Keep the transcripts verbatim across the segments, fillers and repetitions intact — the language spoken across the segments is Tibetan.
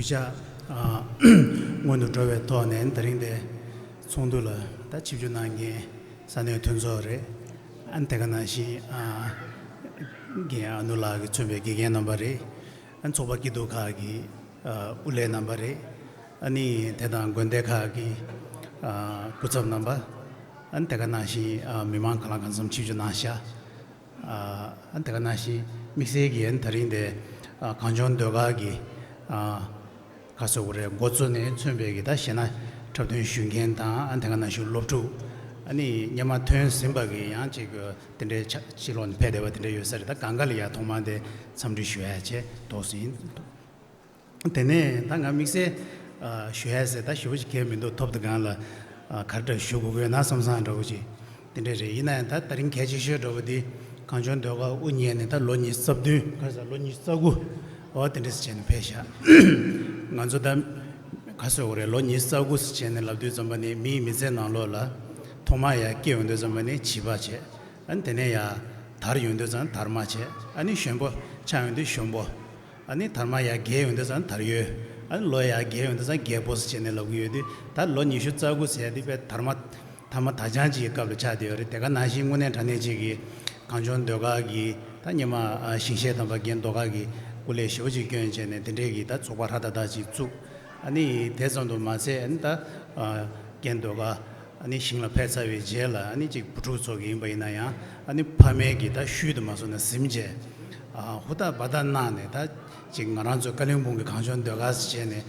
ཤ་ཨ་སྔོན་དུ་འགྲོ་བའི་ཐོག་ནས་ད་རིང་འདི་ཚོགས་འདུ་ལ་ད་ཆིབས་བསྒྱུར་གནང་མཁན་ས་གནས་མཐུན་ཚོགས་རེད། ཨ་ནི་དེ་ག་ནང་བཞིན་ཨ་རྒན་ཨ་ནུ་ལགས་ཀྱིས་མཚོན་པའི་དགེ་རྒན་རྣམ་པ་རེད། ཨ་ནི་ཚོགས་པ་སྐྱིད་སྡུག་ཁག་གི་ཨ་དབུ་ལས་རྣམ་པ་རེད། ཨ་ནི་དེ་དང་དགོན་སྡེ་ཁག་གི་ཨ་སྐུ་ཚབ་རྣམ་པ། ཨ་ནི་དེ་ག་ནང་བཞིན་ཨ་མི་མང་གང་ལ་གང་འཚམ་ཆིབས་བསྒྱུར་གནང་ཤག་ཨ་དེ་ག་ནང་བཞིན་དམིགས་བསལ་གྱིས་ཨ་ནི་ད་རིང་དེ་ཨ་གངས་ལྗོངས་ཟློས་གར་གྱི་ཨ་ག་ཟེར་དགོས་རེད། འགོ་གཙོ་ནས་མཚོན་པའི་གི་ད་གཞས་སྣ་འཁྲབ་སྟོན་ཞུ་མཁན་དང་། ཨ་དེ་ག་ནང་བཞིན་སློབ་ཕྲུག་ཨ་ནི་སྔོན་མ་ཐོན་ཟིན་པ་གི་ཡང་ཅིག་དེ་འདྲའི་ཕྱི་ལོགས་ནས་ཕེབས་བསྡད་པ་དེ་འདྲ་ཡོད་ས་རེད། ད་གང་ག་ལ་ཡང་ཐོག་མར་དེ་འཚམས་འདྲི་ཞུ་ཡ་བྱས་འདུག་ཟིན། དེ་ནས་ད་ང་དམིགས་བསལ་ཨ་ཞུ་ཡ་ཟེར་ད་ཞེ་པོ་ཅིག་གལ་མི་འདུག་ཐོབ་དུས་སྒང་ལ་ཨ་ག་རེ་འདྲ་ཞུ་དགོས་ཀྱི་ཡོད་ན་བསམ་བསམ་འདྲ་བོ་ཅིག་དེ་འདྲ་རེད། ཡིན་ན་ཡང་ད་ད་རིང་གལ་ཆེ་ཤོས་འདྲ་བོ་འདི་གངས་ལྗོངས་ཟློས་གར་དབུ་བརྙེས་ནས་ད་ལོ་ཉི་ཤུ་རྩ་བདུན། ག་རེ་ཟེར། ལོ་ཉི་ཤུ་རྩ་དགུ། འོ་དེ་འདྲ་ཟེར་བྱས་ནས་ཕེབས་ཤག་ང་ཚོ་ད་ག་ཟེར་དགོས་རེད། ལོ་ཉི་ཤུ་རྩ་དགུ་ཟེར་བྱས་ནས་ལབ་དུས་ཙམ་པ་ནི་མིའི་མི་ཚེ་ནང་ལོགས་ལ་ཐོག་མར་ཡར་སྐྱེ་ཡོང་དུས་ཙམ་པ་ནི་བྱིས་པ་བྱས། ཨ་ནི་དེ་ནས་ཡར་དར་ཡོང་དུས་ཙམ་དར་མ་བྱས། ཨ་ནི་གཞོན་པོ་ཆགས་ཡོང་དུས་གཞོན་པོ། ཨ་ནི་དར་མ་ཡར་རྒས་ཡོང་དུས་ཙམ་དར་ཡོལ། ཨ་ནི་ལོ་ཡར་རྒས་ཡོང་དུས་ཙམ་རྒས་པོ་ཟེར་བྱས་ནས་ལབ་ཀྱི་ཡོད་དུས། ད་ལོ་ཉི་ཤུ་རྩ་དགུ་ཟེར་ཡ་དེ་དཔེ་དར་མ་དར་མ་དར་འཆང་ཅིག་གི་སྐབས་ལ་ཆགས་བསྡད་ཡོད་རེད། དེ་ག་ནང་བཞིན་དངོས་གནས་དྲང་གནས་ཅིག་གི་གངས་ལྗོངས་ཟློས་གར་གྱི་ད་སྔོན་མ་ཨ་ཞིང་གཤེགས་དམ་པ་རྒན་མདོ་དཀར་གྱིས་སྐུ་ལས་ཞེ་པོ་ཅིག་བསྐྱོན་བྱས་ནས་དེ་འདྲས་ཀྱི་ད་ཚོགས་པ་ཧྲ་ཏག་ཏག་ཅིག་བཙུགས། ཨ་ནི་དེ་ཙམ་དུ་མ་ཟད། ཨ་ནི་ད་ཨ་རྒན་མདོ་དཀར་ཨ་ནི་ཞིང་ལ་ཕེབས་ཚར་བའི་རྗེས་ལ་ཨ་ནི་ཅིག་བུ་ཕྲུག་ཚོ་གི་ཡིན་པ་ཡིན་ན་ཡང་། ཨ་ནི་ཕ་མའི་གི་ད་ཤུལ་དུ་མ་སོང་ན་གཟིམས་བྱས། ཨ་ཧུར་ཐག་འབད་ཐག་གནང་ནས་ད་ཅིག་ང་རང་ཚོ་ཀ་ལིང་སྦུག་གི་གངས་ལྗོངས་ཟློས་གར་ཟེར་བྱས་ནས་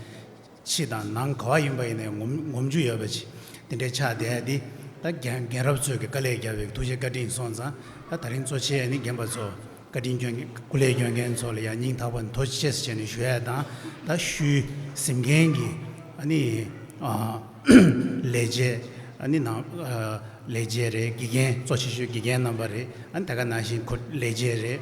ཕྱི་དང་ནང་ག་བ་ཡིན་པ་ཡིན་ནའི་ངོམ་ངོམ་རྒྱུ་ཡོད་པ་ཅིག་དེ་འདྲའི་ཆགས་བསྡད་ཡ་འདི་ད་རྒན་རྒན་རབས་ཚོས་ཀྱི་དཀའ་ལས་བརྒྱབ་པའི་ཐུགས་རྗེ་བཀའ་དྲིན་སོང་ཙང་། ད་ད་རིང་གཙོ་ཆེ་ཨ་ནི་རྒན་པ་ཚོ་བཀའ་དྲིན་སྐྱོན་སྐུ་ལས་སྐྱོན་མཁན་ཚོ་ལ་ཡང་སྙིང་ཐག་པ་ནས་ཐུགས་རྗེ་ཆེ་ཟེར་བྱས་ནས་ཞུ་ཡ་དང་། ད་ཤུལ་གཟིམ་མཁན་གྱི་ཨ་ནི་ཨ་ལས་བྱེད། ཨ་ནི་ནང་ཨ་ལས་བྱེད་རེད། དགེ་རྒན་གཙོ་ཆེ་ཤོས་དགེ་རྒན་རྣམ་པ་རེད། ཨ་ནི་ད་ག་ནང་བཞིན་ཁོ་ལས་བྱེད་རེད།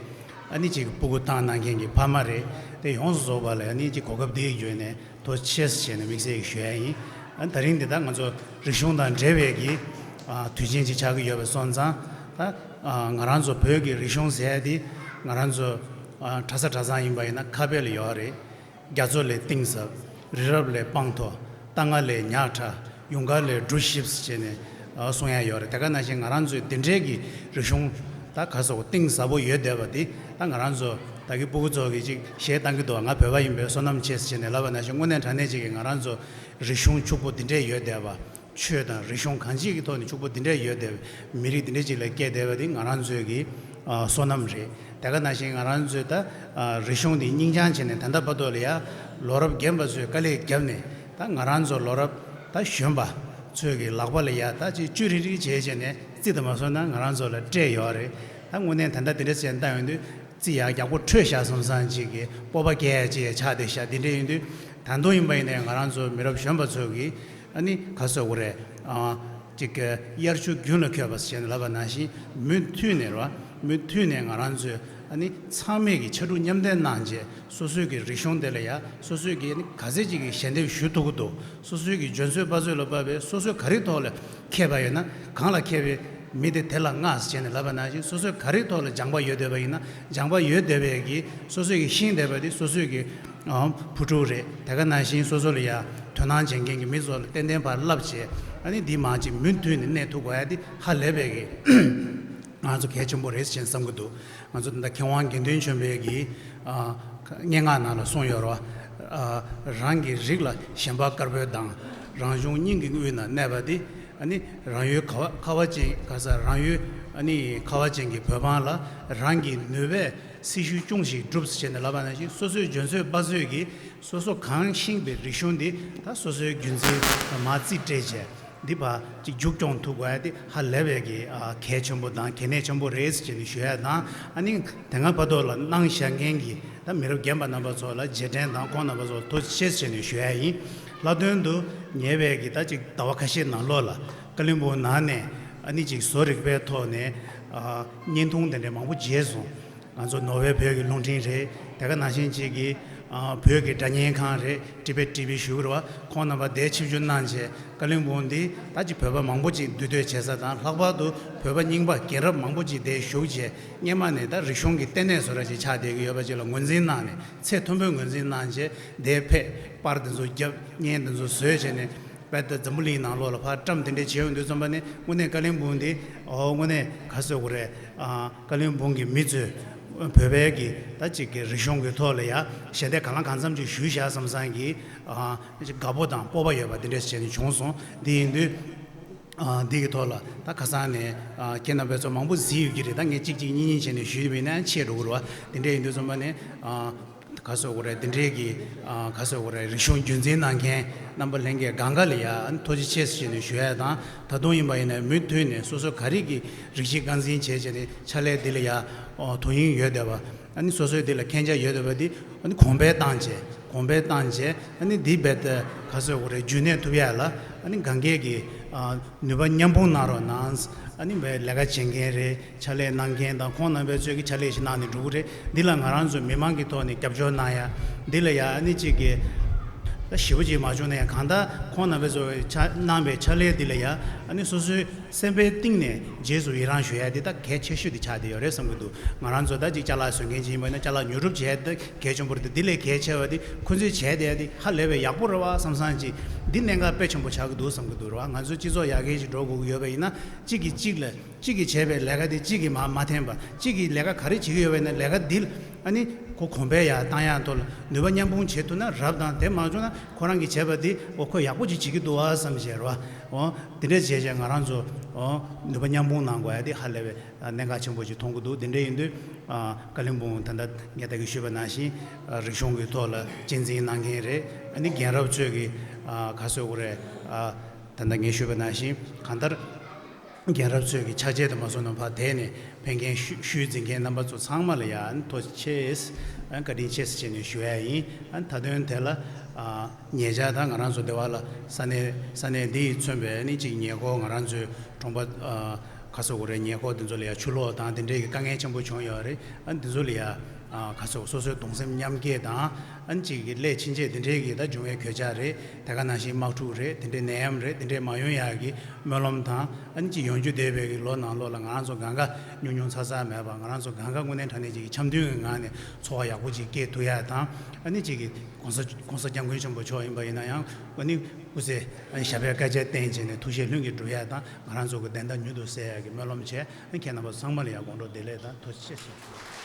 ཨ་ནི་ཅིག་སྤུ་གུ་བཏང་གནང་མཁན་གྱི་ཕ་མ་རེད། དེ་ཡོངས་སུ་རྫོགས་པ་ལ་ཨ་ནི་ཅིག་གོ་སྐབས་འདི་ཡི་བརྒྱུད་ནས་ཐུགས་རྗེ་ཆེ་ཟེར་བྱས་ནས་དམིགས་བསལ་ཞུ་ཡ་ཡིན། ཨ་ནི་ད་རིང་འདི་ད་ང་ཚོ་རིག་གཞུང་དང་འབྲེལ་བའི་གི་ཨ་དུས་ཆེན་ཅིག་ཆགས་ཀྱི་ཡོད་པ་སོང་ཙང་། ད་ཨ་ང་རང་ཚོ་བོད་ཀྱི་རིག་གཞུང་ཟེར་ཡ་དེ་ང་རང་ཚོ་ཨ་གྲྭ་ས་གྲྭ་ཚང་ཡིན་པ་ཡིན་ན་ཁ་དཔེ་ལ་ཡོད་རེད། རྒྱ་མཚོ་ལས་གཏིང་ཟབ། རི་རབ་ལས་སྤང་མཐོ། རྟ་རྔ་ལས་ཉག་ཕྲ། ཡུངས་དཀར་ལས་འབྲུ་ཞིབ་ཟེར་བྱས་ནས་ཨ་གསུང་ཡ་ཡོད་རེད། དེ་ག་ནང་བཞིན་ང་རང་ཚོའི་འདི་འདྲའི་གི་རིག་གཞུང་ད་ག་ཟེར་གཏིང་ཟབ་པོ་ཡོད་བསྡད་པ་འདི། ད་ང་རང་ཚོ་ད་གི་སྤུ་གུ་ཚོ་གི་ཅིག་གཞས་བཏང་གི་འདུག་ང་བོད་པ་ཡིན་པས་བསོད་ནམས་ཆེ་ཟེར་བྱས་ནས་ལབ་པ་ནང་བཞིན། དངོས་གནས་དྲང་གནས་ཅིག་གི་ང་རང་ཚོ་རིག་གཞུང་ཕྱུག་པོ་འདི་འདྲས་ཡོད་བསྡད་པ། ཆོས་དང་རིག་གཞུང་གང་ཅིའི་ཐོག་ནས་ཕྱུག་པོ་འདི་འདྲས་ཡོད་བསྡད་པའི་མི་རིགས་འདི་འདྲས་ཅིག་ལ་སྐྱེས་བསྡད་པ་འདི་ང་རང་ཚོའི་གི་ཨ་བསོད་ནམས་རེད། དེ་ག་ནང་བཞིན་ང་རང་ཚོའི་ད་ཨ་རིག་གཞུང་འདི་སྙིང་བཅངས་བྱས་ནས་ད་ལྟ་བར་དུ་ལ་ཡ་ལོ་རབས་རྒན་པ་ཚོས་དཀའ་ལས་བརྒྱབ་ནས། ད་ང་རང་ཚོ་ལོ་རབས་ད་གཞོན་པ་ཚོའི་གི་ལག་པ་ལ་ཡ་ད་ཅིག་བཅུད་རིལ་རིལ་བྱས་བྱས་ནས་རྩིས་དང་མ་སོང་ན་ང་རང་ཚོ་ལ་སྤྲད་ཡོད་རེད། ད་དངོས་གནས་ད་ལྟ་འདི་འདྲས་བྱས་བཏང་ཡོང་དུས། རྩིས་ཡག་ཡག་པོ་འཕྲོད་ཤག་བསམ་བསམ་ཅིག་གི་སྤོབས་པ་སྐྱེ་ཡ་ཅིག་ཡ་ཆགས་བསྡད་ཤག་འདི་འདྲ་ཡིན་དུས། ད་དུང་ཡིན་པ་ཡིན་ནའི་ང་རང་ཚོ་མི་རབས་གཞོན་པ་ཚོ་གིས་ཨ་ནི་ག་ཟེར་དགོས་རེད། ཨ་ཅིག་གི་དབྱར་ཆུ་རྒྱུན་ལ་འཁོད་པ་ཟེར་ནས་ལབ་པ་ནང་བཞིན། མུ་མཐུད་ནས་རེད་བ། མུ་མཐུད་ནས་ང་རང་ཚོས་ཨ་ནི་ཚང་མས་ཀྱི་ཕྱར་གྲུ་མཉམ་འདེགས་གནང་བྱས། སོ་སོའི་གི་རིག་གཞུང་དེ་ལ་ཡ་སོ་སོའི་གི་ཨ་ནི་ག་ཚད་ཅིག་གི་ཞལ་འདེབས་ཞུ་ཐུབ་ཀྱི་འདུག་སོ་སོའི་གི་འཇོན་ཚོད་དཔའ་ཚོད་ལ་དཔག་པའི་སོ་སོའི་ག་རེའི་ཐོག་ལ་མཁས་པ་ཡོད་ན། གང་ལ་མཁས་པའི་མི་དེ་དེ་ལ་མངའ་ཟེར་བྱས་ནས་ལབ་པ་ནང་བཞིན། སོ་སོའི་ག་རེའི་ཐོག་ལ་སྦྱངས་པ་ཡོད་བསྡད་པ་ཡིན་ན། སྦྱངས་པ་ཡོད་བསྡད་པའི་གི་སོ་སོའི་གི་ཤེས་བསྡད་པ་དེ་སོ་སོའི་གི་ཨ་བུ་ཕྲུག་རེད། དེ་ག་ནང་བཞིན་སོ་སོ་ལ་ཡ་དོ་སྣང་བྱེད་མཁན་གྱི་མི་ཚོ་ལ་ཏན་ཏན་ཕར་བསླབ་བྱས། ཨ་ནི་འདི་མང་ཅིག་མུ་མཐུད་ནས་གནས་ཐུབ་དགོས་ཡ་དེ་ཧ་ལས་པའི་གི་ང་ཚོ་གལ་ཆེན་པོ་རེད་ཟེར་བྱས་བསམ་གྱི་འདུག་ང་ཚོ་ད་ལྟ་མཁས་དབང་དགེ་འདུན་ཆོས་འཕེལ་གྱིས་ཨ་སྙན་ངག་ནང་ལ་གསུངས་ཡོད་རེད་བ། ཨ་རང་གི་རིགས་ལ་ཞེན་པ་དཀར་པོའི་མདངས། རང་བྱུང་སྙིང་གི་དབུས་ན་གནས་པ་འདི། ཨ་ནི་རང་ཡུལ་ཁ་བ་ཁ་བ་ཅན། ག་ས་རང་ཡུལ་ཨ་ནི་ཁ་བ་ཅན་གྱི་བོད་འབངས་ལ་རང་གི་ནུས་པས་སྲི་ཞུ་ཅུང་ཞིག་སྒྲུབ་ཟེར་བྱས་ནས་ལབ་པ་ནང་བཞིན། སོ་སོའི་འཇོན་ཚོད་དཔའ་ཚོད་ཀྱིས་སོ་སོ་གང་ཤེས་པའི་རིག་གཞུང་འདི་ད་སོ་སོའི་རྒྱུན་འཛིན་མར་རྩིས་སྤྲད་བྱས། འདི་ཕར་ཅིག་མཇུག་སྐྱོང་ཐུབ་དགོས་ཡ་དེ་ཧ་ལས་པའི་གི་ཨ་གལ་ཆེན་པོ་དང་གལ་གནད་ཆེན་པོ་རེད་ཟེར་ནས་ཞུ་ཡ་དང་། ཨ་ནི་དེ་སྔ་བར་དུ་ལ་གནང་བཞག་མཁན་གྱི་ད་མི་རབས་རྒན་པ་རྣམ་པ་ཚོ་ལ་རྗེས་དྲན་དང་། ཁོང་རྣམ་པ་ཚོ་ལ་ཐུགས་རྗེ་ཆེ་ཟེར་ནས་ཞུ་ཡ་ཡིན། ལྷག་དོན་དུ་ཉེ་བའི་གི་ད་ཅིག་ཟླ་བ་ཁ་ཤས་ནང་ལོགས་ལ་ཀ་ལིང་སྦུག་ནང་ནས་ཨ་ནི་ཅིག་བཟོ་རིག་པའི་ཐོག་ནས་ཨ་བརྙན་ཐུང་དེ་འདྲ་མང་པོ་མཇལ་སོང་། ང་ཚོ་ནོར་ཝེ་བོད་ཀྱི་རླུང་འཕྲིན་རེད། དེ་ག་ནང་བཞིན་ཅིག་གི་ ཨ། བོད་ཀྱི་སྒྲ་སྙན་ཁང་རེད། ཊི་བེཊ་ཊི་ཝི་ཞུ་གི་རེད་བ། ཁོང་རྣམ་པ་དེ་ཆིབས་བསྒྱུར་གནང་བྱས། ཀ་ལིམ་པོང་འདི་ད་ཅིག་བོད་པ་མང་པོ་ཅིག་འདུས་སྡོད་བྱེད་ས་དང་། ལྷག་པར་དུ་བོད་པ་རྙིང་པ་རྒན་རབས་མང་པོ་ཅིག་དེ་བཞུགས་བྱས། སྔོན་མ་ནས་ད་རིག་གཞུང་གི་ལྟེ་གནས་བཟོ་འདྲ་ཅིག་ཆགས་བསྡད་ཀྱི་ཡོད་པ་ཅིག་ལ་ངོས་འཛིན་གནང་ནས། ཚད་མཐོན་པོས་ངོས་འཛིན་གནང་བྱས། དེ་ཕེབས། པར་དེ་ཚོ་བརྒྱབ། བརྙན་དེ་ཚོ་བཟོས་བྱས་ནས། དཔེ་ད་འཛམ་བུ་གླིང་ནང་ལོགས་ལ་ཕར་བཀྲམ་དེ་འདྲས་བྱས་ཡོང་དུས་ཙམ་པ་ནི། དངོས་གནས་ཀ་ལིམ་པོང་འདི། ཨོ། དངོས་གནས་ག་ཟེར་དགོས་རེད། ཨ། ཀ་ལིམ་པོང་གི་མི་ཚོས་བོད་པའི་གི་ད་ཅིག་གི་རིག་གཞུང་གི་ཐོག་ལ་ཡ་ཞལ་འདེབས་གང་ལ་གང་འཚམ་ཅིག་ཞུས་བཞག་བསམ་བསམ་གི། ཨ། ཅིག་དགའ་པོ་དང་སྤོབས་པ་ཡོད་པ་དེ་འདྲས་བྱས་ནས་བྱུང་སོང་། འདི་ཡིན་དུས། ཨ། འདི་གི་ཐོག་ལ་ད་ཁ་སང་ནས། ཨ། ཁྱེད་རྣམ་པས་ཚོ་མང་པོ་གཟིགས་ཡོད་ཀྱི་རེད། ད་ངས་གཅིག་གཅིག་གཉིས་གཉིས་བྱས་ནས་ཞུས་པ་ཡིན་ན་ཆེ་འགྲོ་གི་རེད་བ། དེ་འདྲས་ཡིན་དུས་ཙམ་པ་ནས། ཨ། ག་ཟེར་དགོས་རེད། འདི་འདྲའི་གི། ཨ། ག་ཟེར་དགོས་རེད། རིག་གཞུང་རྒྱུན་འཛིན་གནང་མཁན་རྣམ་པ་ལྷན་རྒྱས་གང་ག་ལ་ཡ་ཐུགས་རྗེ་ཆེ་ཟེར་ནས་ཞུ་ཡ་དང་། ད་དུང་ཡིན་པ་ཡིན་ན་མུ་མཐུད་ནས་སོ་སོ་ག་རེ་གི་རིགས་གཅིག་རྐང་འཛིན་བྱས་བྱས་ནས་ཕྱག་ལས་འདི་ལ་ཡ། ཨོ། དོ་དབྱིངས་ཡོད་བསྡད་པ། ཨ་ནི་སོ་སོའི་འདི་ལ་མཁྱེན་རྒྱ་ཡོད་བསྡད་པ་འདི། ཨ་ནི་གོང་འཕེལ་བཏང་བྱས། གོང་འཕེལ་བཏང་བྱས། ཨ་ནི་འདི་རྦད་དེ་ག་ཟེར་དགོས་རེད། རྒྱུན་གནས་ཐུབ་ཡ་ལ། ཨ་ནི་གང་གས་ཀྱི། ཨ། ནུས་པ་མཉམ་སྤུངས་གནང་རོགས་གནང་། ཨ་ནི་བའི་ལས་ཀ་བྱེད་མཁན་རེད། ཕྱག་ལས་གནང་མཁན་དང་ཁོང་རྣམ་པའི་ཚོས་ཀྱི་ཕྱག་ལས་ཤིག་གནང་ནས་འགྲོ་གི་རེད། འདི་ལ་ང་རང་ཚོ་མི་མང་གི་ཐོག་ནས་རྒྱབ་སྐྱོར་གནང་ཡ། འདི་ལ་ཡ་ཨ་ནི་གཅིག་གི་ད་ཞེ་པོ་ཅིག་མ་བྱུང་ན་ཡང་། གང་ལྟར་ཁོང་རྣམ་པའི་ཚོས་ཕྱག་གནང་བའི་ཕྱག་ལས་འདི་ལ་ཡ། ཨ་ནི་སོ་སོའི་སེམས་པའི་གཏིང་ནས་རྗེས་སུ་ཡི་རང་ཞུ་ཡ་འདི་ད་གལ་ཆེ་ཤོས་འདི་ཆགས་བསྡད་ཡོད་རེད་བསམ་གྱི་འདུག། ང་རང་ཚོ་ད་ཅིག་ཅ་ལག་བཟོ་མཁན་ཅིག་ཡིན་པ་ཡིན་ན། ཅ་ལག་ཉོ་སྒྲུབ་བྱས་ད་གལ་ཆེན་པོ་རེད་དེ། འདི་ལས་གལ་ཆེ་བ་འདི་ཁོ་ཚོས་བྱས་བསྡད་ཡ་འདི་ཧ་ལས་པའི་ཡག་པོ་རེད་བ་བསམ་བསམ་ཅིག། འདི་གནད་འགག་དཔེ་ཆེན་པོ་ཆགས་ཀྱི་འདུག་བསམ་གྱི་འདུག་རེད་བ། ང་ཚོ་སྤྱི་ཚོགས་ཡར་རྒྱས་ཅིག་འགྲོ་དགོས་ཀྱི་ཡོད་པ་ཡིན་ན། གཅིག་གིས་གཅིག་ལ། གཅིག་གིས་བྱས་པའི་ལས་ཀ་དེ་གཅིག་གིས་མ་མ་འཐེན་པ། གཅིག་གིས་ལས་ཀ་ག་རེ་བྱེད་ཀྱི་ཡོད་པ་ཡིན་ན། ལས་ཀ་འདི་ཨ་ནི་ཁོ་གོང་འཕེལ་ཡར་བཏང་ཡག་ཐོག་ལ་ནུས་པ་མཉམ་སྤུངས་བྱེད་ཐུབ་ན་རབ་དང་། དེ་མ་བྱུང་ན་ཁོ་རང་གིས་བྱས་པ་དེ། འོ། ཁོས་ཡག་པོ་ཅིག་བྱེད་ཀྱི་འདུག་བ་བསམ་བྱས་རེད་བ། འོ། དེ་འདྲས་བྱས་བྱས་ང་རང་ཚོ། འོ། ནུས་པ་མཉམ་སྤུངས་གནང་དགོས་ཡ་དེ་ཧ་ལས་པའི་གནད་འགག་ཆེན་པོ་ཅིག་མཐོང་གི་འདུག། དེ་འདྲས་ཡིན་དུས། ཨ། ཀ་ལིམ་པོང་ད་ལྟ་ངས་ད་གིན་ཞུས་པ་ནང་བཞིན། ཨ། རིག་གཞུང་གི་ཐོག་ལ་གཅེས་འཛིན་གནང་མཁན་རེད། ཨ་ནི་རྒན་རབས་ཚོས་ཀྱི། ཨ། ག་ཟེར་དགོས་རེད། ཨ། ད་ལྟ་ངས་ཞུས་པ་ནང་བཞིན་གང་ལྟར། རྒན་རབས་ཚོས་ཀྱི་ཕྱག་རྗེས་དེ་མ་སོང་ན་ཕར་དེད་ནས་ཕན་མཁན། ཤུ་ཤུལ་འཛིན་མཁན་རྣམ་པ་ཚོ་ཚང་མ་ལ་ཡ་ཐུགས་རྗེ་ཆེ། བཀའ་དྲིན་ཆེ་ཟེར་བྱས་ནས་ཞུ་ཡ་ཡིན། ཨ། ད་དོན་དེ་ལ། ཨ། ཉེ་ཆར་ད་ང་རང་ཚོ་སྡེ་བ་ལ་ས་གནས་ས་གནས་འདི་ཡིས་མཚོན་པའི་ནི་གཅིག་ཉེ་འཁོར་ང་རང་ཚོའི་གྲོང་པ། ཨ། ག་ཟེར་དགོས་རེད། ཉེ་འཁོར་འདི་ཚོ་ལ་ཡ་ཆུ་ལོག་དང་དེ་འདྲའི་གི་དཀའ་ངལ་ཆེན་པོ་བྱུང་ཡོད་རེད། ཨ། འདི་ཚོ་ལ་ཡ། ཨ། ག་ཟེར། སོ་སོའི་གདུང་སེམས་མཉམ་སྐྱེད་དང་། ཨ་ནི་གཅིག་གི་སླད་ཕྱིན་ཆད་དེ་འདྲའི་གི་ད་འབྱུང་བའི་གོད་ཆག་རེད། དེ་ག་ནང་བཞིན་དམག་འཁྲུག་རེད། དེ་འདྲའི་ནད་ཡམས་རེད། དེ་འདྲའི་མ་ཡོང་ཡག་གི་སྨོན་ལམ་དང་། ཨ་ནི་གཅིག་ཡོང་རྒྱུ་བསྡད་པའི་གི་ལོ་ནང་ལོགས་ལ་ང་རང་ཚོ་གང་ག་ཉུང་ཉུང་ཚ་ཚ་མེད་པ། ང་རང་ཚོ་གང་ག་དངོས་གནས་དྲང་གནས་ཅིག་གི་འཆམ་མཐུན་གྱི་ངང་ནས་འཚོ་བ་ཡག་པོ་ཅིག་སྐྱེལ་ཐུབ་ཡ་དང་། ཨ་ནི་གཅིག་གི་༸གོང་ས་༸གོང་ས་༸སྐྱབས་མགོན་ཆེན་པོ་མཆོག་ཡིན་པ་ཡིན་ན་ཡང་། ཨ་ནི་སྐུ་ཚེ་ཞབས་པད་བསྐལ་བརྒྱར་བརྟན་བྱས་ནས་ཐུགས་བཞེད་ལྷུན་གྱིས་འགྲུབ་ཡ་དང་། ང་རང་ཚོ་གི་བདེན་མཐའ་མྱུར་དུ་གསལ་ཡ་གི་སྨོན་ལམ་བྱས། ཨ་ནི་ཁྱེད་རྣམ་པ་ཚང་མ་ལ་ཡང་དགོང་དྲོ་བདེ་ལེགས་དང་ཐུགས་རྗེ་ཆེ་ཞུ།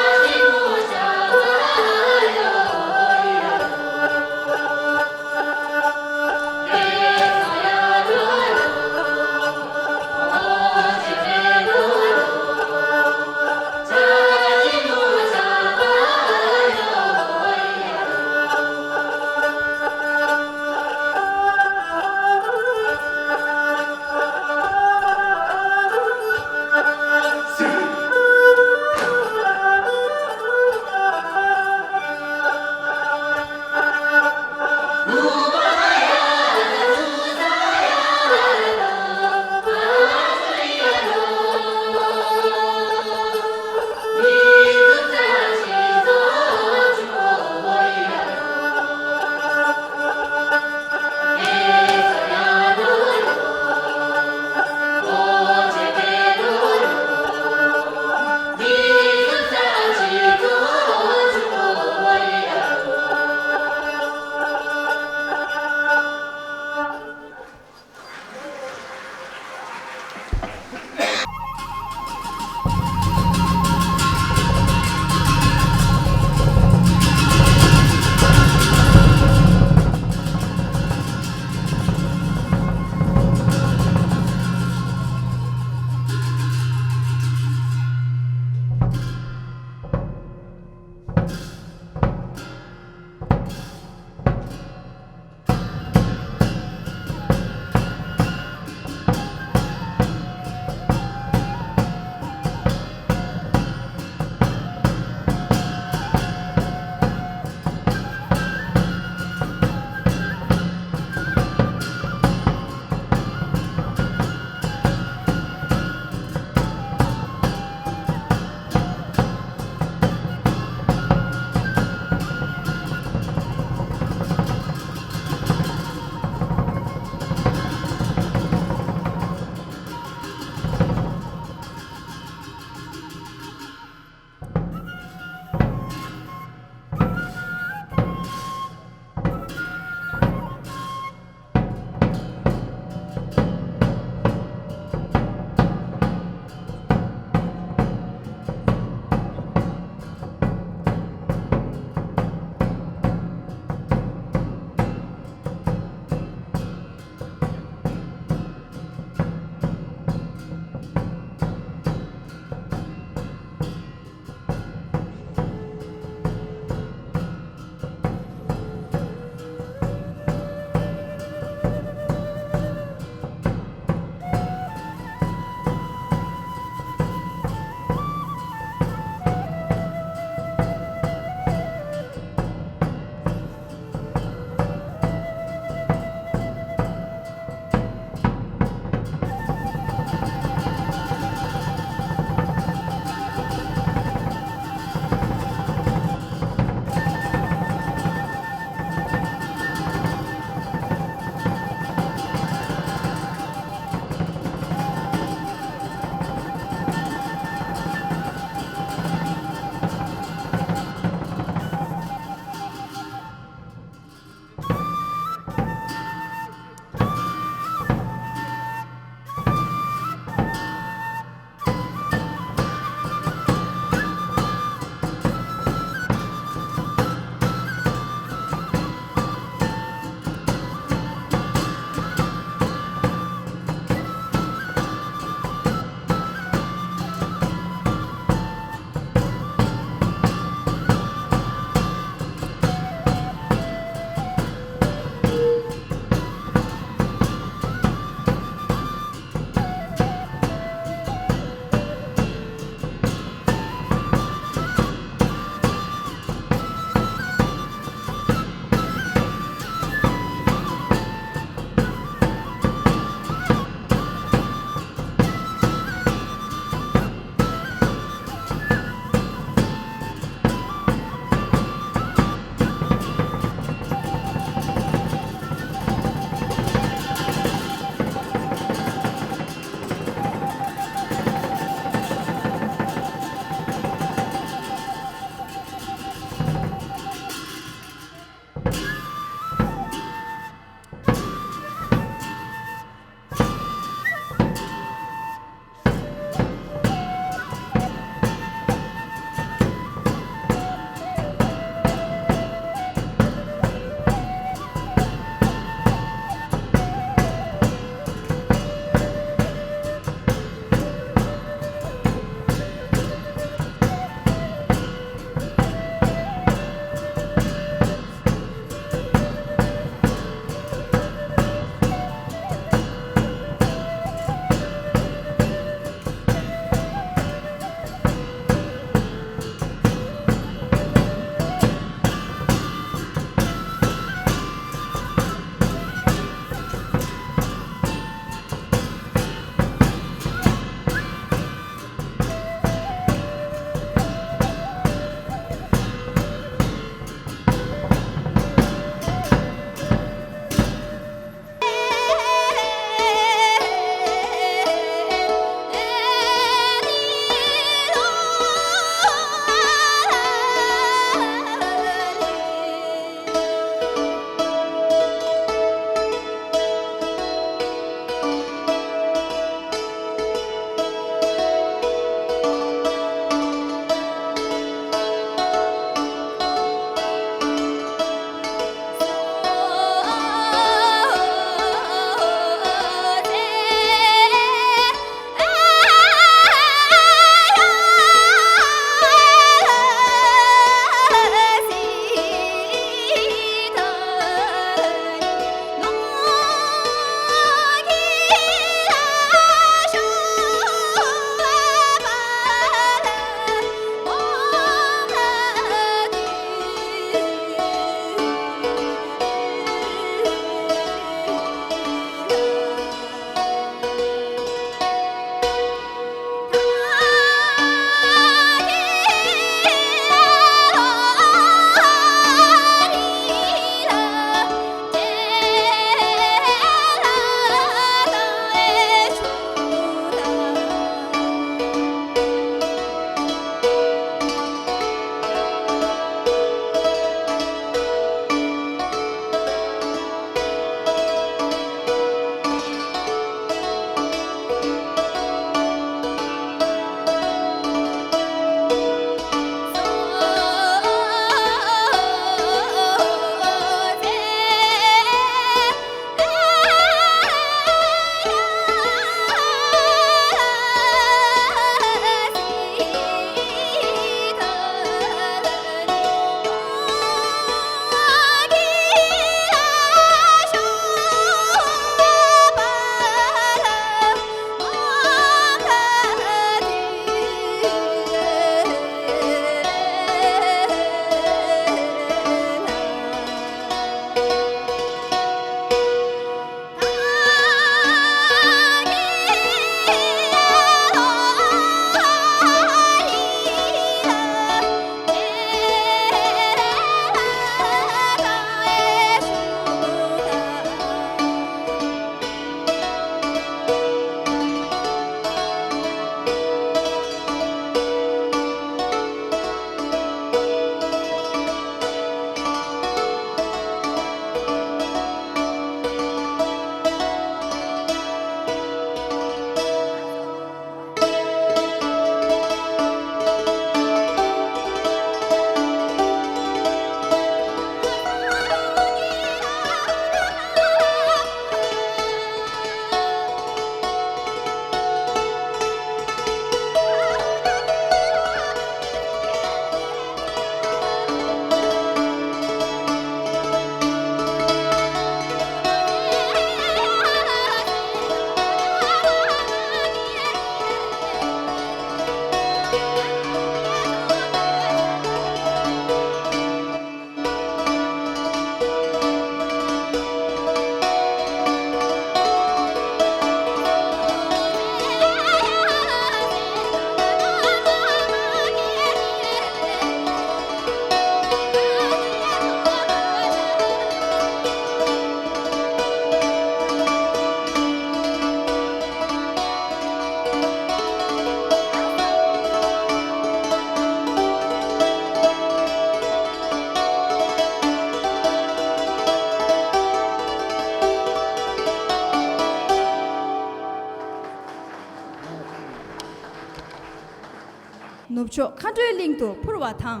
ཕྱོགས་མཁའ་འགྲོའི་གླིང་དུ་འཕུར་བ་དང་།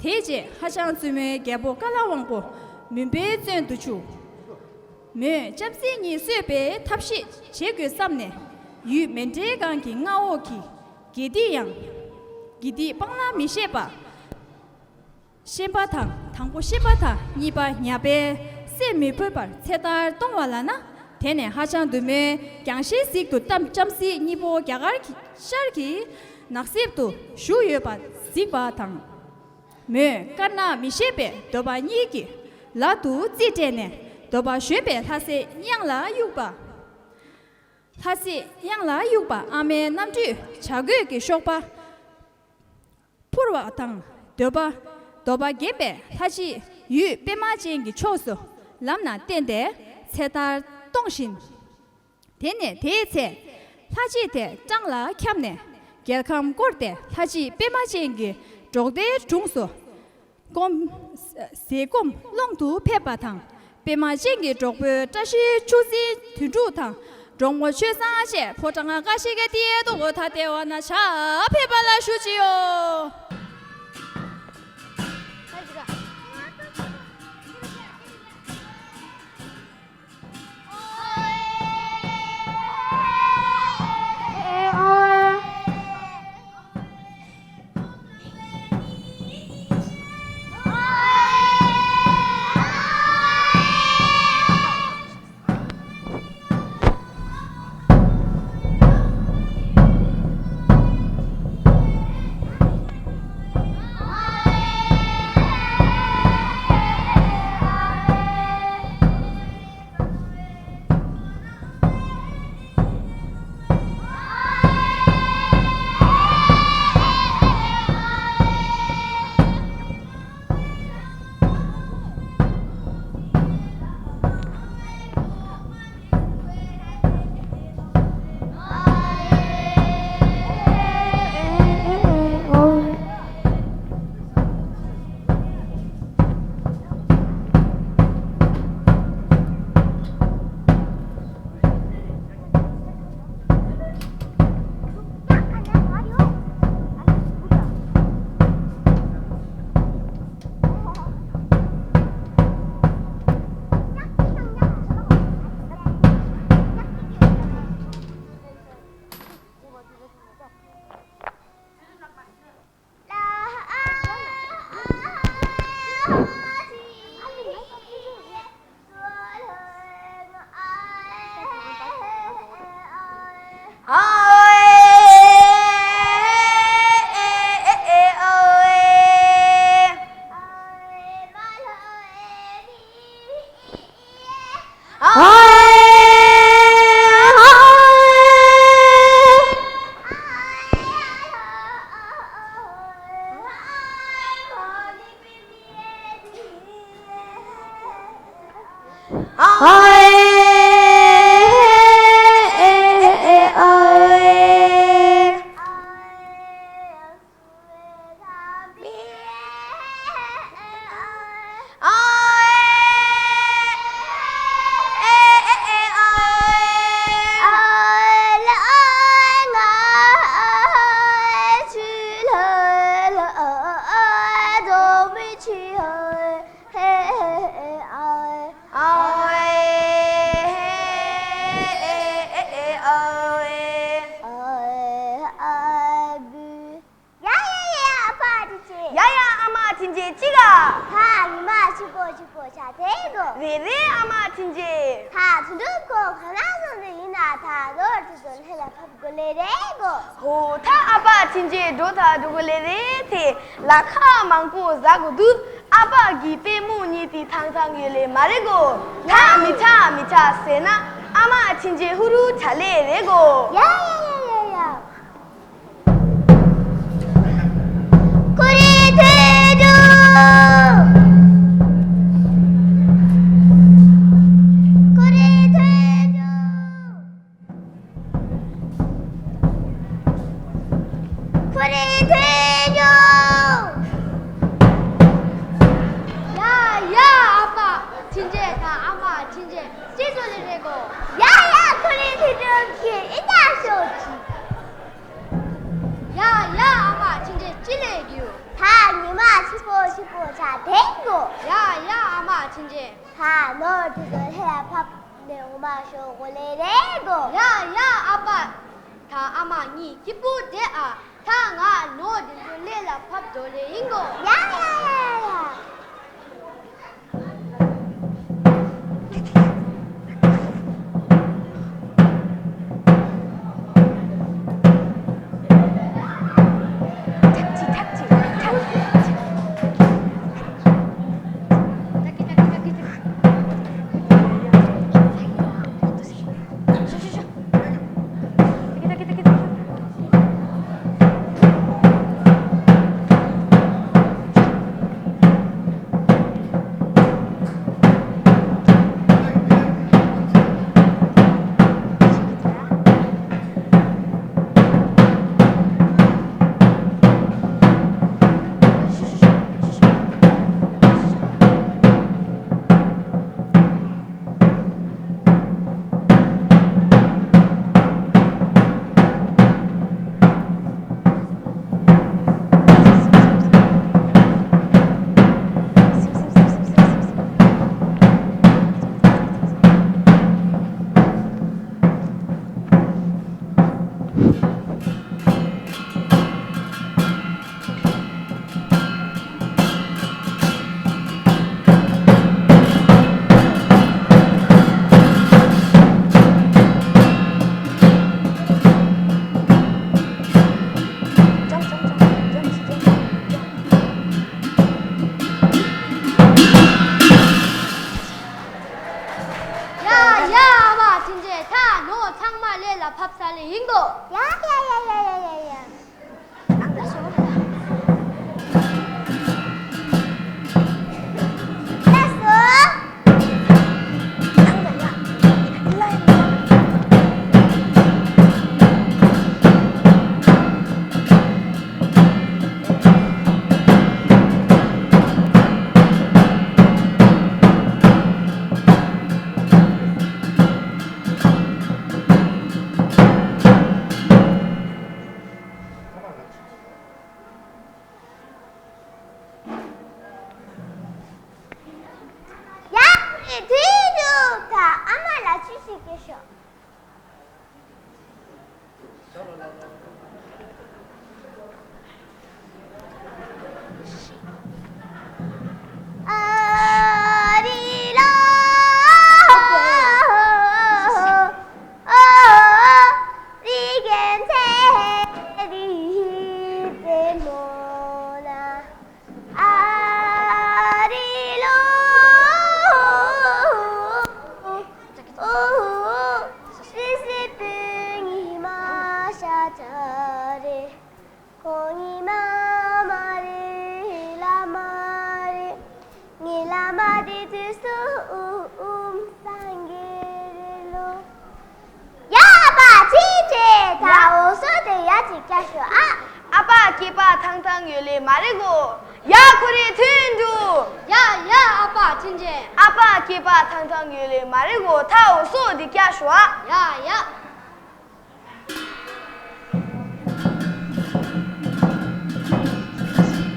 དེའི་རྗེས་ཧ་ཅང་བཙུན་མོའི་རྒྱལ་པོ་ཀ་ལ་དབང་པོ་མུན་པའི་བཙོན་དུ་བཅུག་མོས་ལྕམ་སྲིང་གཉིས་གསོད་པའི་ཐབས་ཤེས་བྱེད་དགོས་བསམ་ནས། ཡུལ་མཎྜལ་སྒང་གི་མངའ་འོག་གི་དགེ་སྡིག་ཡང་། དགེ་སྡིག་སྤང་བླང་མི་ཤེས་པ། ཤན་པ་དང་དང་པོ་ཤན་པ་དང་གཉིས་པ་ཉ་པས་བསད་མི་ཕོད་པར་ཚེ་ཐར་གཏོང་བ་ལབ་ན། དེ་ནས་ཧ་ཅང་བདུད་མོས་རྒྱང་ཤེལ་གཟིགས་དུ་བཏབ་ལྕམ་སྲིང་གཉིས་པོ་རྒྱ་གར་གྱི་ཤར་གྱི་ནགས་གསེབ་ཏུ་བཞུགས་ཡོད་པ་གཟིགས་པ་དང་། མོས་དཀར་ནག་མི་ཤེས་པའི་འདོད་པ་གཉིས་ཀྱི་ལག་ཏུ་རྩིས་སྤྲད་ནས། འདོད་པ་གཞོན་པའི་ལྷ་སྲས་གཡང་ལ་གཡུགས་པ། ལྷ་སྲས་གཡང་ལ་གཡུགས་པ་ཨ་མའི་རྣམ་སྤྲུལ་བྱ་རྒོད་ཀྱི་གཤོག་པ་འཕུར་བ་དང་། འདོད་པ་འདོད་པ་རྒན་པའི་ལྷ་རྗེས་ཡུལ་པད་མ་ཅན་གྱི་ཕྱོགས་སུ་ལམ་ན་བསྟན་ཏེ་ཚེ་ཐར་གཏོང་བཞིན། དེ་ནས་དེའི་ཚེ་ལྷ་རྗེ་དེ་སྤྲང་ལ་འཁྱམས་ནས་རྒྱལ་ཁམས་བསྐོར་ཏེ་ལྷ་རྗེ་པད་མ་ཅན་གྱི་འབྲོག་སྡེའི་དྲུང་སུ་སྒོམ་ཟས་སྒོམ་སློང་དུ་ཕེབས་པ་དང་། པད་མ་ཅན་གྱི་འབྲོག་པོའི་བཀྲ་ཤིས་ཆུ་འཛིན་དོན་གྲུབ་དང་། འབྲོག་མོ་ཆོས་བཟང་བཅས་ཕོ་བྲང་ཁ་ཤས་ཀྱི་ཏི་ཏོ་གོ་ཐ་ཏེ་བ་ན་ཆ་ཕེབས་པ་ལ་ཞུ་ཅི་ཡོ། ཡ་ཡ་ཡ་ཡ། ཨ་ཕ་ཨ་ཅེ་ཅེ། ཡ་ཡ། ཨ་མ་ཐིན་ཅེ་ཅི་ག་ད་ཉི་མ་ཆི་པོ་ཆི་པོ་ཆ་དེ་གོ་རེ་རེ། ཨ་མ་ཐིན་ཅེ། ད་དུ་འདུག་གོ་ག་ན་སོང་དུ་ཡིན་ན་ད་རོ་དུ་དུ་ལྷེ་ལ་ཕབ་གོ་ལེ་རེ་གོ་ཧོ། ད་ཨ་ཕ་ཐིན་ཅེ་འགྲོ་ད་འགྲོ་གོ་ལེ་རེ་དེ་ལ་ཁ་མང་པོ་ཟ་གོ་དུ། ཨ་ཕ་གི་པེ་མོ་ཉི་དི་ཐང་ཐང་ཡོད་ལེ་མ་རེ་གོ་ད་མི་ཆ་མི་ཆ་ཟེར་ན་ཨ་མ་ཐིན་ཅེ་ཧུ་རུ་ཆ་ལེ་རེ་གོ་ཡ་ཡ་ཡ་ཡ་ཡ། ཁོ་རེ་ཐོས་འགྲོ། ཁོ་རེ་ཐོས་འགྲོ། ཁོ་རེ་ཐོས་འགྲོ། ཡ་ཡ། ཨ་མ་ཐིན་ཅེ་དང་ཨ་མ་ཐིན་ཅེ་ཅི་ཚོ་ལེ་རེ་གོ་ཡ་ཡ། ཁོ་རེ་ཐོས་འགྲོ་གི་ཨི་ད་ཤོ་ཅི། ཡ་ཡ། ཨ་མ་ ཅི་ལས་རྒྱུ། ད་ཉི་མ་ཆི་པོ་ཆི་པོ་ཆ་དེ་གོ། ཡ་ཡ་ཨ་མ་ཆིན་ཅན། ད་ནོར་དེ་ཚོ་ལྷས་ལ་ཕབ་ནས་འོ་མ་ཤོག་གོ་ལེ་རེ་གོ། ཡ་ཡ་ཨ་ཕ། ད་ཨ་མ་གཉིས་སྐྱིད་པོ་བསྡད་ཨ། ད་ང་ནོར་དེ་ཚོ་ལྷས་ལ་ཕབ་འགྲོ་ལེ་ཡིན་གོ། ཡ་ཡ་ཡ་ཡ། ཡ་ཡ་ཨ་བ་ཐུན་རྗེ། ད་ནོར་ཚང་མ་ལས་ལ་ཕབ་ས་ལས་ཡིན་གོ། ཡ་ཡ་ཡ་ཡ་ཡ་ཡ་ཡ། ཡ། དུས་འདུག་ག་ཨ་མ་ལ་ཆུ་ཞིག་སྐྱེས་ཤོག་ཨ་རི་ལ། ཨ་རི་གན་ཚེ་རི་ཏེ་མོ་ན། ཨ་རི་ལོ། ཨུ་ཧུ། སི་སི་པུ་ཉི་མ་ཤ་ཆ་རེ། ཁོ་ཉི་མ་མ་རེད་ལ་མ་རེད། ངའི་བླ་མ་དེ་དུས་སུ་ཨུ་ཨུམ་སངས་རྒྱས་རེད་ལོ། ཡ་ཨ་ཕ་ཅི་བྱེད། ད་འོ་སོ་དེ་ཡ་ཅིག་སྐྱ་ཤོག་ཨ། ཨ་ཕ་སྐྱེས་པ་ཐང་ཐང་ཡོད་ལེ་མ་རེད་གོ། ཡ་ཁོ་རེ་ཐུན་འདུག་ཡ་ཡ་ཨ་ཕ་ཅི་བྱེད། ཨ་ཕ་སྐྱེས་པ་ཐང་ཐང་ཡོད་ལེ་མ་རེད་གོ། ད་འོ་སོ་དེ་སྐྱ་ཤོག་ཨ། ཡ་ཡ།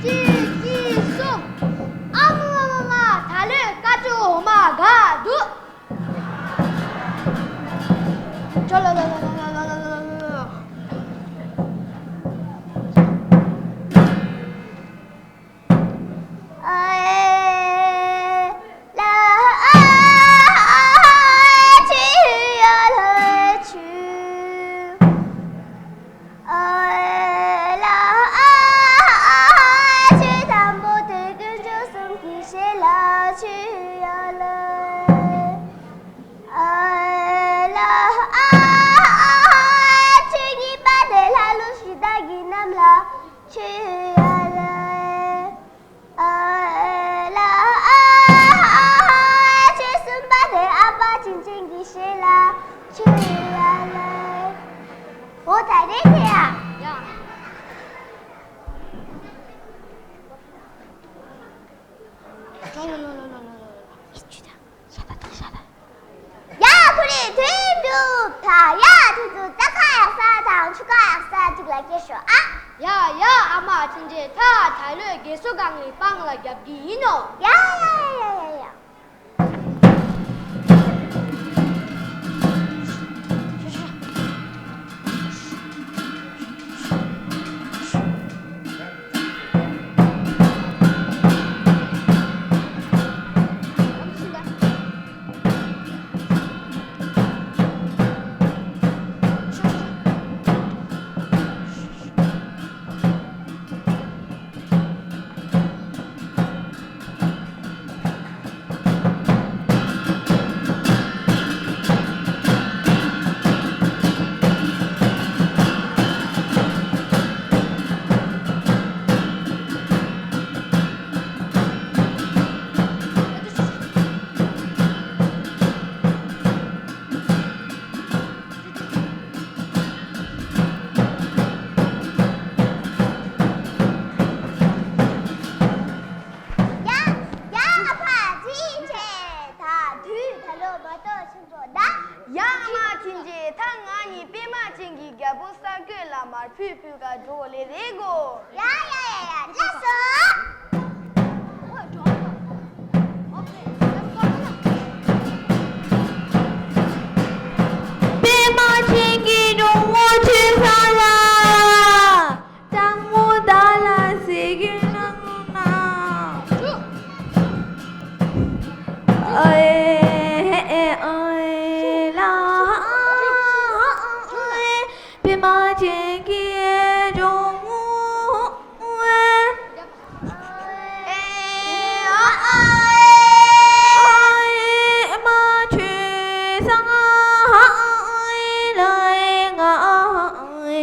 གཅིག་གཉིས་གསུམ། ཨ་མ་མ་མ་མ། ད་ལོའི་ཀ་ཅོ་འོ་མ་དགའ་འདུག་ཨ་ལ་ཨ་ཨ་ཨ། ཆོས་གསུམ་པ་དེ་ཨ་ཕ་ཆིན་ཆིན་གྱི་ཞལ་ལ་ཆོས་ཡ་ལ། འོ་ད་རེད་དེ་ཡ། ཡ། ལོ་ལོ་ལོ་ལོ་ལོ་ལོ། ཡ་ཁོ་རེ་དུས་འདུག་ད་ཡ་དུས་ཚོད་རྩྭ་ཁ་ཡག་ས་དང་ཆུ་ཁ་ཡག་ས་ཅིག་ལ་སྐྱེལ་ཤོག་ཨ། ཡ་ཡ། ཨ་མ་ཕྱིན་ཆད་ད་ད་ལོའི་རྒས་གསོ་སྒང་ལ་སྤང་ལ་རྒྱབ་ཀྱི་ཡིན་ནོ། ཡ་ཡ་ཡ་ཡ་ཡ། ཡ། ཡ། ཨ་ཕ་ཕྱིན་ཆད་ད་དུས་ད་ལོ་མ་གཏོགས་ཆེན་པོ་ད། ཡ། ཨ་མ་ཕྱིན་ཆད་ད་ང་གཉིས་པད་མ་ཅན་གྱི་རྒྱལ་པོ་ས་རྒོད་ལ་མར་ཕུད་ཕུད་ག་འགྲོ་ལེ་རེད་གོ། ཡ་ཡ་ཡ་ཡ། ལགས་སོ། པད་མ་ཅན་གྱི་འབྲོང་བུ་ཁྱོད་ས་ལ། སྤྲང་མོ་བདག་ལ་ཟེར་གྱི་གནང་ན། ཨོའེ་ཨོའེ་ལ་ཨོའེ། པད་མ་ཅན་གྱི་འབྲོང་བུ་ཨོའེ། ཨོའེ་མ་ཆོས་སང་ཨོའེ་ལ་ང་ཨོའེ།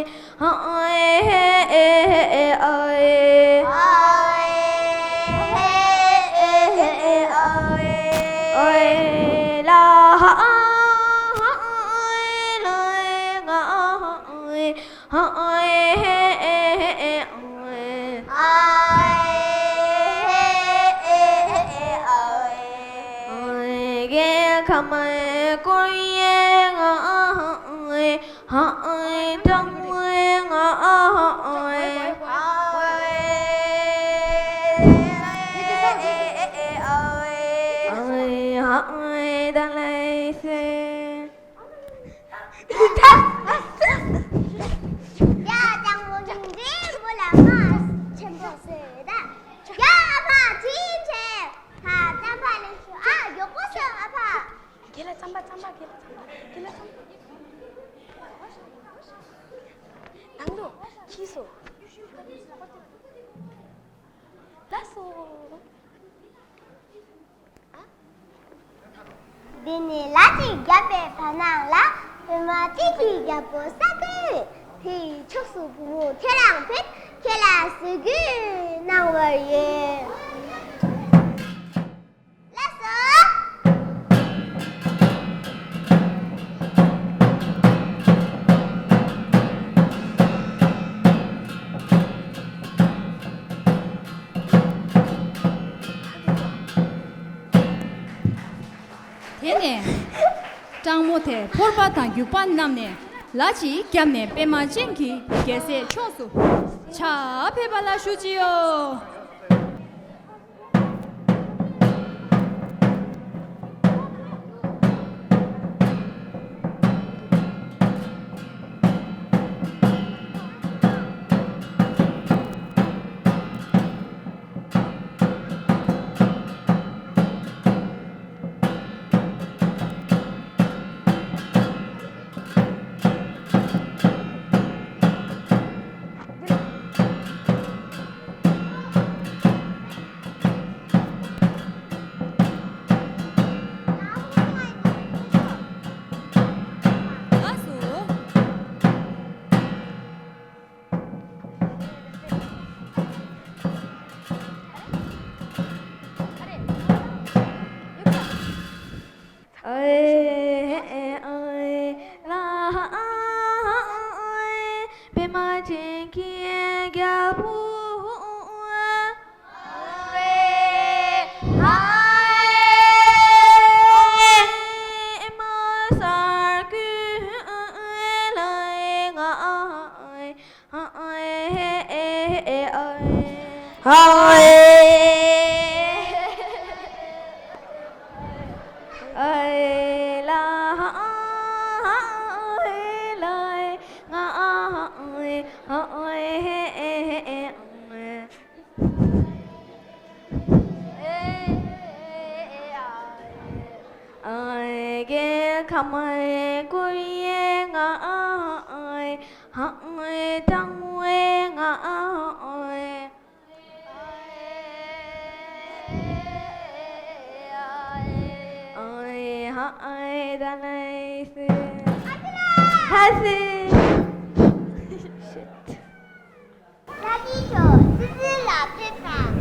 ཡ། སྤྲང་མོ་ཉིན་རེ་མོ་ལ་མ་ཆེན་པོ་བཟོས་ད། ཡ། ཨ་ཕ་ཕྱིན་ཆད་ད་རྩམ་པ་ལེན་ཤོག་ཨ། མགྱོགས་པོ་སོང་ཨ་ཕ། རྒན་ལགས་རྩམ་པ་རྩམ་པ། རྒན་ལགས་རྩམ་པ། རྒན་ལགས་རྩམ་པ། ནང་དུ་ཁྱི་སོ། ལགས་སོ། འདི་ནས་ལ་ཅིག་བརྒྱབ་པའི་བར་སྣང་ལ་པད་མ་ཅན་གྱི་རྒྱལ་པོ་ས་རྒོད་དེའི་ཕྱོགས་སུ་བུ་མོ་ཁྱེད་རང་ཕེབས། ཁྱེད་ལ་གསོལ་གི་གནང་བར་ཡོད། ལགས་སོ། དེ་ནས་སྤྲང་མོ་དེས་ཕོར་པ་དང་རྒྱུག་པ་བསྣམས་ནས་ལ་ཅིག་བརྒྱབ་ནས་པད་མ་ཅན་གྱི་རྒྱལ་སྲས་ཕྱོགས་སུ་ཕྱག་ཕེབས་པ་ལ་ཞུ་ཅི་ཡོ། ཨེ་ལ་ཧ་ཨེ་ལ་ཨེ་ང་ཨ་ཨེ་ཧ་ཨེ་ཧེ་ཨེ་ཧེ་ཨེ་ཨེ། ཨེ་ཨེ་ཨེ་ཨ་ཨེ། ཨེ་གེ་ཁ་མ་ཨེ་ཀུ་ཡེ་ང་ཨ་ཨེ་ཧ་ཨེ་ཀྲང་ཨེ་ང་ཨ་ཨེ། ཨེ་ཧ་ཨེ་ད་ལེ་སེ། ཧ་སེ། ལྷ་རྗེ་མཆོག་སི་སི་ལ་ཕེབས་དང་།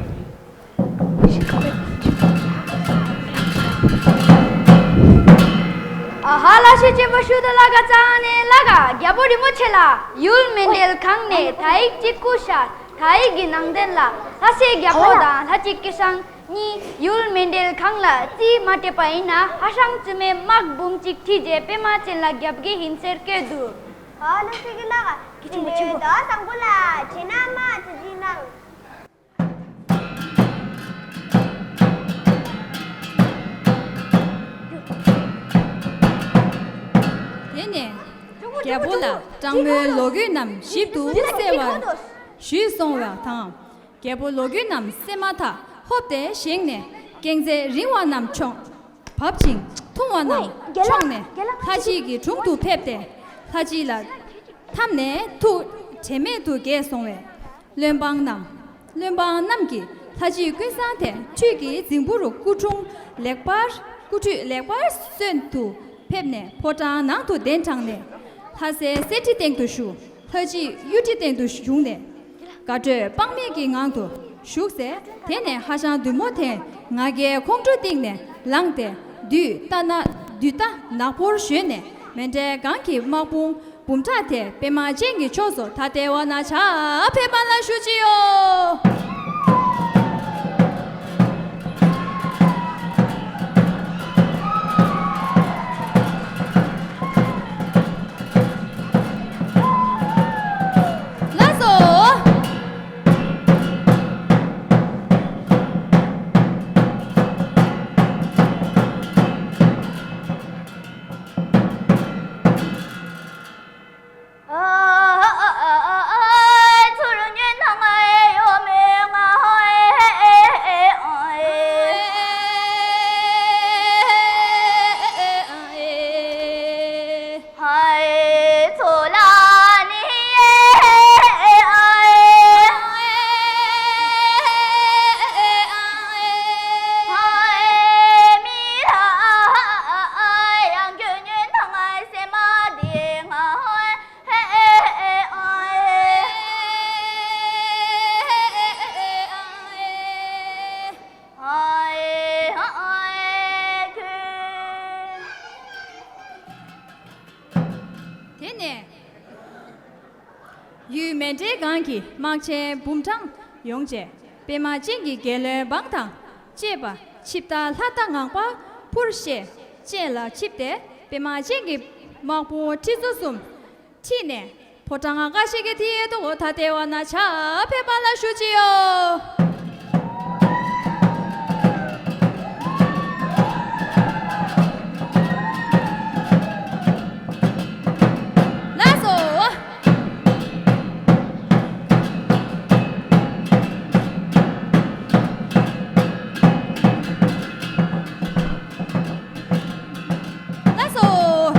ཨ་ཧ། ལ་ཤས་ཆེན་པོ་ཞུ་དང་། ལ་ག་ཙང་ནས་ལ་ག་རྒྱལ་པོ་རིན་པོ་ཆེ་ལ་ཡུལ་མཎྜལ་ཁང་ནས་དག་ཡིག་གཅིག་སྐུ་ཤར། དག་ཡིག་གི་ནང་དོན་ལ་ལྷ་སྲས་རྒྱལ་པོ་དང་ལྷ་རྗེ་སྐལ་བཟང་གཉིས་ཡུལ་མཎྜལ་ཁང་ལ་རྩིས་མ་སྤྲད་པ་ཡིན་ན་ཧ་ཤང་བཙུན་མའི་དམག་འབུམ་གཅིག་ཁྲིད་རྗེས་པད་མ་ཅན་ལ་རྒྱབ་ཀྱི་ཡིན་ཟེར་བཀོད་འདུག་ཨ་ལ་སི་གི་ལ་ག་གི་ཆུང་མ་ཆུང་མ་དོ་བཟང་པོ་ལ་བྱེད་ན་མ་ཙི་ཙི་ནང་། དེ་ནས་རྒྱལ་པོ་ལ་སྤྲང་པོའི་ལོ་རྒྱུས་རྣམས་ཞིབ་ཏུ་གསལ་བར་ཞུས་སོང་བ་དང་། རྒྱལ་པོ་ལོ་རྒྱུས་རྣམས་གསན་མ་ཐག་ཧོབ་སྟེ་བཞེངས་ནས་རྐང་རྩེ་རིང་བ་རྣམས་མཆོངས། བབ་ཅིང་ཐུང་བ་རྣམས་མཆོངས་ནས་ལྷ་རྗེ་གི་དྲུང་དུ་ཕེབས་ཏེ། ལྷ་རྗེ་ལ་འཐམས་ནས་ཐུགས་དྲན་མེད་དུ་བརྒྱལ་སོང་བས། བློན་འབངས་རྣམས། བློན་འབངས་རྣམས་ཀྱིས་ལྷ་རྗེ་ཀུན་བཟང་དེ་ཁྲུས་ཀྱི་རྫིང་བུ་རུ་སྐུ་དྲུང་ལེགས་པར། སྐུ་ཁྲུས་ལེགས་པར་གསོལ་དུ་ཕེབས་ནས་ཕོ་བྲང་ནང་དུ་གདན་དྲངས་ནས། ལྷ་སའི་གསེར་ཁྲི་སྟེང་དུ་བཞུགས། ལྷ་རྗེ་གཡུ་ཁྲི་སྟེང་དུ་བཞུགས་ནས། དགའ་སྤྲོས་དཔག་མེད་ཀྱི་ངང་དུ་བཞུགས་སོང་། དེ་ནས་ཧ་ཤང་བདུད་མོ་དེས་ང་རྒྱལ་ཁོང་ཁྲོ་གཏིང་ནས་ལངས་ཏེ། བདུད་རྟ་ན། བདུད་རྟ་ནག་པོར་བཞོན་ནས་མཎྜལ་སྒང་གི་དམག་དཔུང་འབུམ་ཕྲག་དེ་པད་མ་ཅན་གྱི་ཕྱོགས་སུ་ད་ལྟའི་བར་ན་ཕྱག་ཕེབས་པ་ལ་ཞུ་ཅི་ཡོད། ལགས་སོ། དེ་ནས་ཡུལ་མཎྜལ་སྒང་གི་དམག་ཆེན་འབུམ་གྲངས་ཡོང་རྗེས། པད་མ་ཅན་གྱི་རྒྱལ་བློན་འབངས་དང་བཅས་པ་ཆིབས་རྟ་ལྷ་རྟ་ངང་པ་འཕུར་ཤེས་ཅན་ལ་ཆིབས་ཏེ། པད་མ་ཅན་གྱི་དམག་དཔུང་ཁྲི་ཚོ་གསུམ་ཁྲིད་ནས་ཕོ་བྲང་ཁ་ཤས་ཀྱི་མཐིལ་དུ་ད་ལྟའི་བར་ན་ཕྱག་ཕེབས་པ་ལ་ཞུ་ཅི་ཡོད། ལགས་སོ། ལགས་སོ།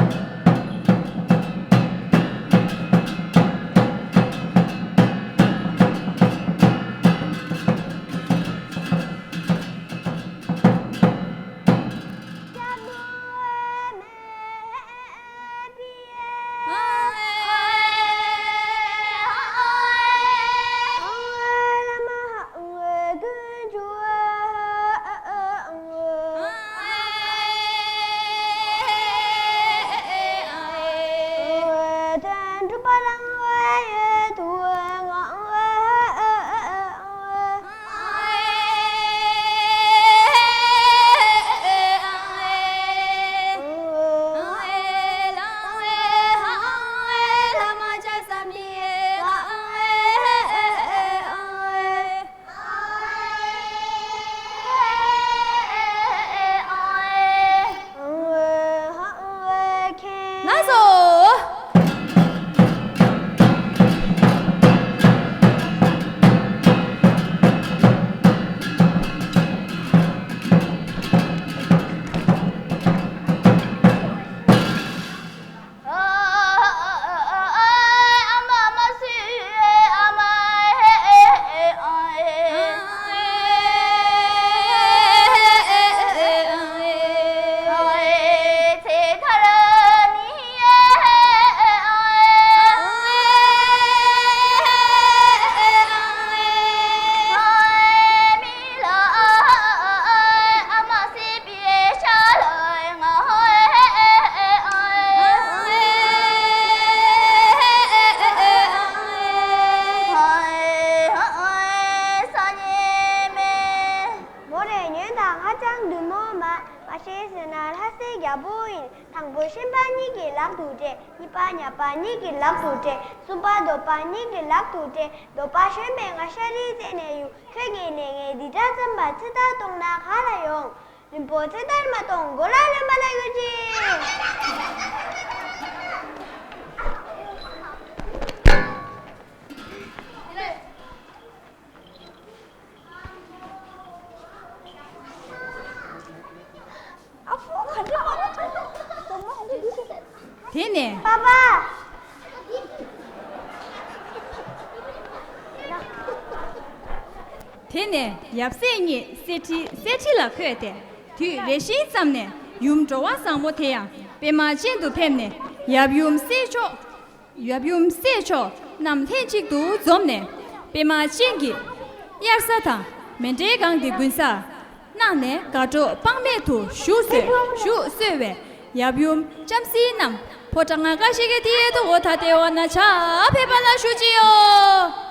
ཡང་ལྷ་སའི་རྒྱལ་པོ་ཡིན། དང་པོ་ཤན་པ་གཉིས་ཀྱི་ལག་ཏུ་སྤྲད། གཉིས་པ་ཉ་པ་གཉིས་ཀྱི་ལག་ཏུ་སྤྲད། གསུམ་པ་གདོལ་པ་གཉིས་ཀྱི་ལག་ཏུ་སྤྲད། གདོལ་པ་གཞོན་པས་ང་ཤ་རིའི་རྩེ་ནས་གཡུག་ཁྱོད་ཀྱིས་ལས་ངན་འདི་འདྲ་བརྩམས་པ་ཚེ་ཐར་གཏོང་ན་ག་ལ་ཡོང་། རིང་པོ་ཚེ་ཐར་མ་གཏོང་། མགོ་ལ་རློན་པ་ལ་གྱུར་ཅིག་དེ་ནས། པ་པ། དེ་ནས་ཡབ་སྲས་གཉིས་གསེར་ཁྲི་གསེར་ཁྲི་ལ་འཁོད་དེ། དུས་རེ་བཞིན་ཙམ་ནས་ཡུམ་འགྲོ་བ་བཟང་མོ་དེ་ཡང་པད་མ་ཅན་དུ་ཕེབས་ནས། ཡབ་ཡུམ་སྲས་མཆོག་ཡབ་ཡུམ་སྲས་མཆོག་རྣམས་ལྷན་ཅིག་ཏུ་འཛོམས་ནས། པད་མ་ཅན་གྱི་དབྱར་ས་དང་མཎྜལ་སྒང་དེ་དགུན་ས་གནང་ནས། དགའ་སྤྲོ་དཔག་མེད་དུ་བཞུགས་གསོལ་བཞུགས་གསོལ་བས། ཡབ་ཡུམ་ལྕམ་སྲིང་རྣམས་ཕོ་བྲང་ང་ཀ་ཤི་ཀ་ཏི་ཡེ་ཏུ་འོ་ཐ་ཏེ་འོ་ན་ཆ་ཕེབས་པ་ལ་ཞུ་ཅི་ཡོ།